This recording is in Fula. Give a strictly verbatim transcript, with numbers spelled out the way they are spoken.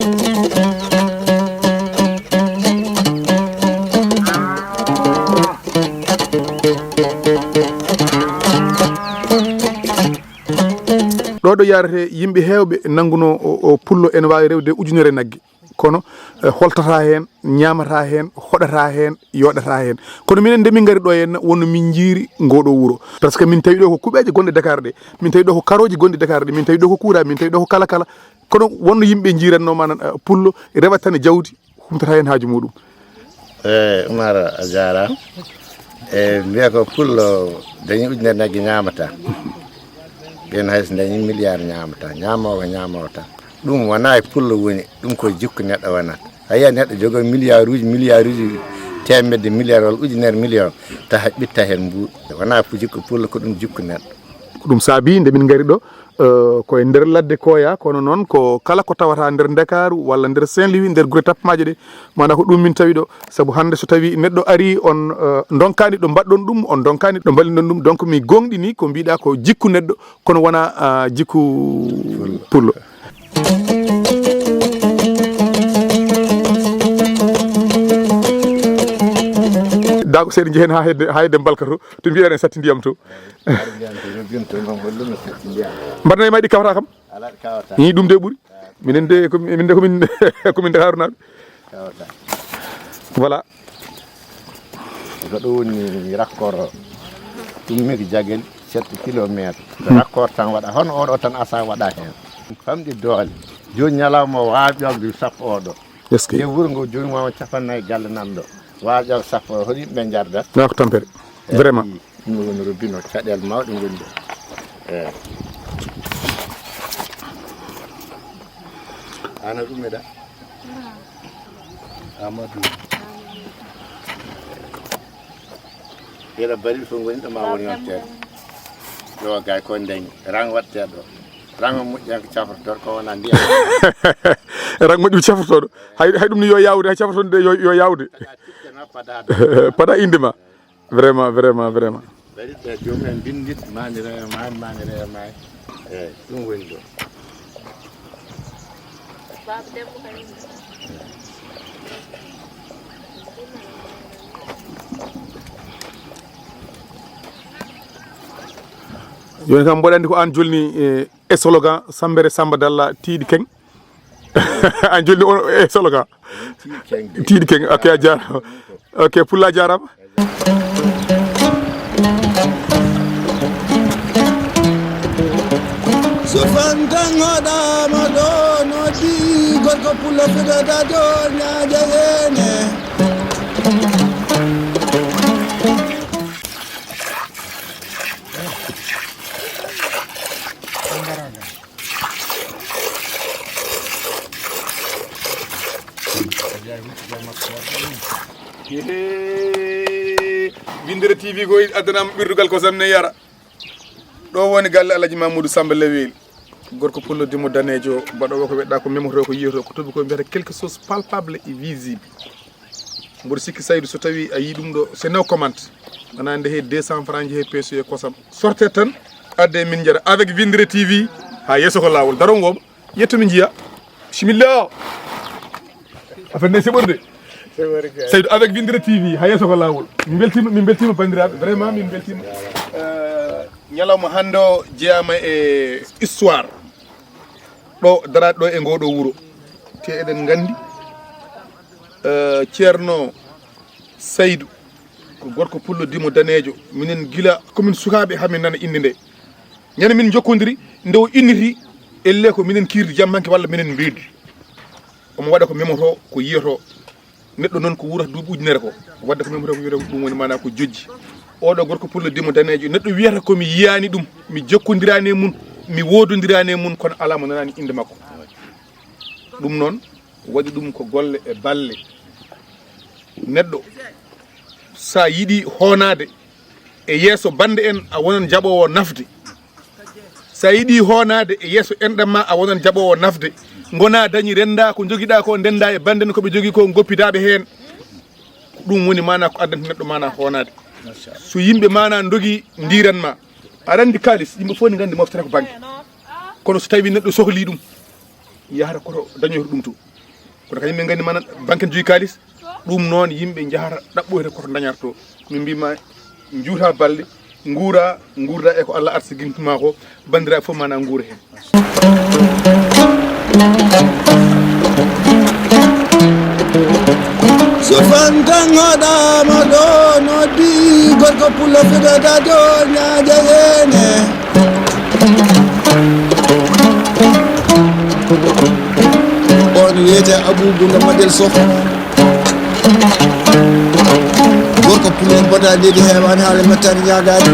Ɗo ɗo yarete, yimɓe heewɓe nannguno o, o pullo ene waawi rewde ujunere nagge. Kono, eh, holtata heen, ñaamata heen, hoɗata heen, yooɗata heen. Kono minen nde min ngari ɗo henna, wonno min njiiri ngoɗo wuro. Par ce que min tawi ɗo ko kuɓeeje gonɗe Dakar ɗe, min tawi ɗo ko karooji gonɗi Dakar ɗe, min tawi ɗo ko kuura, min tawi ɗo ko kala kala. Kono wonno yimɓe njiiranno manan, eh, pullo, rewata tan e jawdi, humtata heen haaju muɗum. E Umar, a jaaraama. E mbiya ko pullo dañi ujunere nagge ñaamata. Ɓen hay so dañi milliard ñaamata, ñaamoowo ñaamoowo tan. Ɗum wonaa e pullo woni, ɗum ko jikku neɗɗo wonata. A yiya neɗɗo jogo milliard uji, milliard uji, teemedde milliard walla ujunere million, taha ɓitta heen mbuuɗi. Wonaa ko jikku pullo, ko ɗum jikku neɗɗo. Ko ɗum saabi nde min ngari ɗo, eh, ko e nder ladde Koya, kono noon ko kala ko tawata nder Ndakaaru walla nder Saint-Louis, nder gure tappamaaje ɗe, maanaa ko ɗum min tawi ɗo. Sabu hannde so tawi neɗɗo ari, on, eh, ndonkaani ɗo mbaɗɗon ɗum, on ndonkaani ɗo mballiɗon ɗum. Donc mi goongɗini ko mbiɗa ko jikku neɗɗo, kono wonaa, ah, jikku pullo. Daa ko seeɗa njehen haa hedde, haa hedde mbalka to, to mbiya en satti ndiyam to. Mbaɗnay ma ɗi kawata kam. Ni ɗum de ɓuri. Minen de ko min, de ko min, ko min Ndakaaru naaɓe. Voilà. Ko ɗo woni rakkoro. Ɗum miki jagel sept kilomètre. Rakkor tan waɗa, hono oɗo tan asa waɗa heen. Famɗi doole. Jooni ñalawma o waawi ƴoogde sappo oɗo. Est-ce que nde wuro ngo jooni wama capannayi galle nan ɗo. Waawi ƴoogde sappo oɗo, hono yimɓe njarda. Na ko tampere. Vraiment. Ɗum woni robino caɗeele mawɗe ngoni ɗo. Eyi. Ana ɗum meɗa? Amadou. Yeɗa bari fof ngoni ɗo ma woni on teen. Ɗo gay ko dañi. Rang waɗteɗo. Rang moƴƴi ko cafrotoɗo ko wona ndiyam. Rang moƴƴi cafrotoɗo. Hay, hay ɗum ni yo yawde, hay cafrotoɗo de yo, yo yawde. Pada inde ma. Vraiment, vraiment, vraiment. Bari ɓe joom en bindit mani rewe mani, mani rewe mani. Eyi, ɗum woni ɗo. Joni kam mboɗo andi ko an jolni, eh, e slogan Sambere Samba Dalla tiiɗi keng. An jolni on e slogan. Tiiɗi keng. Ok, a jarama. Ok, pulla jarama. So fantan hoɗama ɗo noddi gorko pullo fedata to ñaaƴa yene. Windere T V ko addanama ɓirdugal ko sanne yara. Ɗo woni galle Alaji Mamoudou Samba Lewel. Gorko pullo dimo danejo baɗowo ko weɗɗa ko memoto ko yiyoto ko tobi ko mbiyata quelque chose palpable et visible. Mboɗo sikki Saydou so tawi a yii ɗum ɗo c'est no comment. Ana nde he deux cents francs he peso e kosam sorte tan. Adde min jara avec Windere T V. Ha yesso ko lawol daron woɓa. Yetto min jiya. Bisimilla. Affaire nde seɓorde. Seɓorde kay. Seydou avec Windere T V ha yesso ko lawol. Min beltima, min beltima bandiraɓe, vraiment min beltima. Eh, ñalawma hande o jeyama e histoire ɗo daraɗo ɗo e ngoɗo wuro. Te eɗen gandi, eh, Ceerno Saydou ko gorko pullo dimo danejo. Minen gila komin sukaɓe hamin nana inde nde. Ñande min jokkodiri nde o inniti, elle ko minen kirdi jammanke walla minen mbeedi. Omo waɗa ko memoto, ko yiyoto. Neɗɗo noon ko wuurata duuɓi ujunere ko. Wadde ko memoto ko wiyata ɗum woni maanaa ko jojji. Oɗo gorko pullo dimo danejo neɗɗo wiyata ko mi yiyani ɗum, mi jokkodirani e mun, mi wododirani e mun, kono ala mo nanani inde makko. Ɗum noon waɗi ɗum ko golle e balle. Neɗɗo sa yiɗi honade e yeeso bande en a wonan jaɓowo nafde. Sa yiɗi honade e yeeso enɗam ma a wonan jaɓowo nafde. Gona dañi renda ko jogiɗa ko ndenda e bande en koɓe jogi ko goppitaɓe hen. Ko ɗum woni mana ko addanta neɗɗo mana honade. So yimɓe mana dogi ndiran ma aɗa andi kalis yimɓe fof ne gandi moftata ko banque. Kono so tawi neɗɗo sohli ɗum yahata koto dañoyto ɗum to. Kono kañum min nganndi mana banque en jogi kaalis. Ɗum noon yimɓe njahata ɗaɓɓoyta koto dañata to. Min mbima njuuta balɗe, nguura, nguurda e ko Allah arsigintuma ko. Banndiraaɓe fof mana nguura heen. So fantan hoɗaama ɗo noddi gorko pullo fidata ɗo ñaaƴa yeene. On wiyete Abubu no Madel Sow. Gorko pullo bota ɗiɗi heewan haala mettani ñaagaani.